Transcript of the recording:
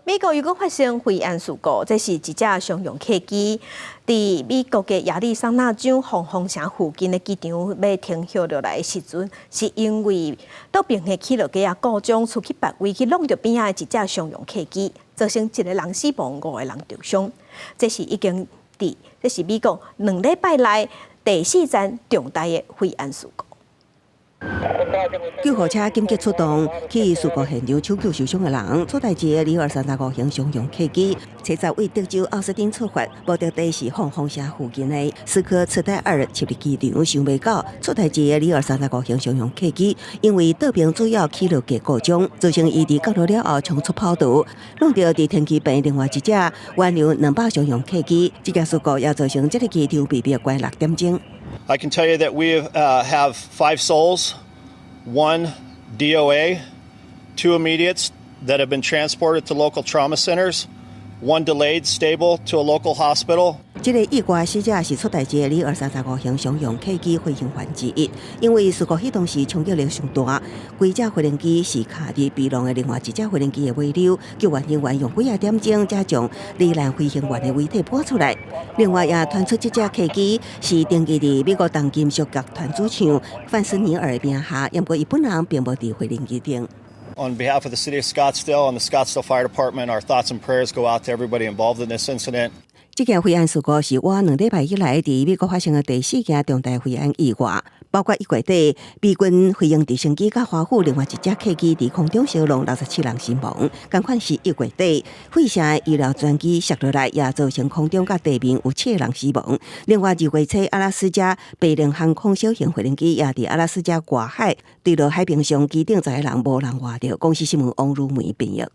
美國又閣發生飛安事故，這是一隻商用客機佇美國的亞利桑那州黃蜂城附近的機場欲停歇落來的時陣，是因為倒爿的起落架故障出去別位去挵著邊仔的一隻商用客機，造成一個人死亡，五個人受傷。這是已經佇這是美國2禮拜內第四宗重大的飛安事故。救護車緊急出動去事故現場搶救受傷的人。出代誌的里爾35型商用客機，車載為德州奧斯汀出發，目的地是黃蜂城附近的斯科茨戴爾七日機場。想袂到出代誌的里爾35型商用客機，因為倒爿主要起落架故障，造成伊佇降落了後衝出跑道，挵著佇停機坪另外一隻原油200商用客機。這件事故也造成這个機場被迫關6點鐘。 I can tell you that we have five souls, one DOA, two immediates that have been transported to local trauma centers, one delayed stable to a local hospital. 這個意外死者是出代誌的里爾35型商用客機飛行員之一，因為事故彼當時衝擊力上大，規隻飛行機是卡佇被挵的另外一隻飛行機的尾溜，救援人員用幾仔點鐘才將罹難飛行員的遺體搬出來。另外也傳出這隻客機是登記佇美國重金屬樂團主唱范斯尼爾的名下，毋過伊本人並無佇飛行機頂。 On behalf of the city of Scottsdale and the Scottsdale Fire Department, our thoughts and prayers go out to everybody involved in this incident. 這件飛安事故是倚2禮拜以來佇美國發生的第四件重大飛安意外，包括1月底美軍飛行直升機佮華府另外一隻客機佇空中相挵，67人身亡。仝款是1月底，費城醫療專機摔落來，也造成空中佮地面有七個人死亡。另外2月初，阿拉斯加白靈航空小型飛行機也佇阿拉斯加外海墜落海平上，機頂十個人無人活著。公視新聞王如梅編譯。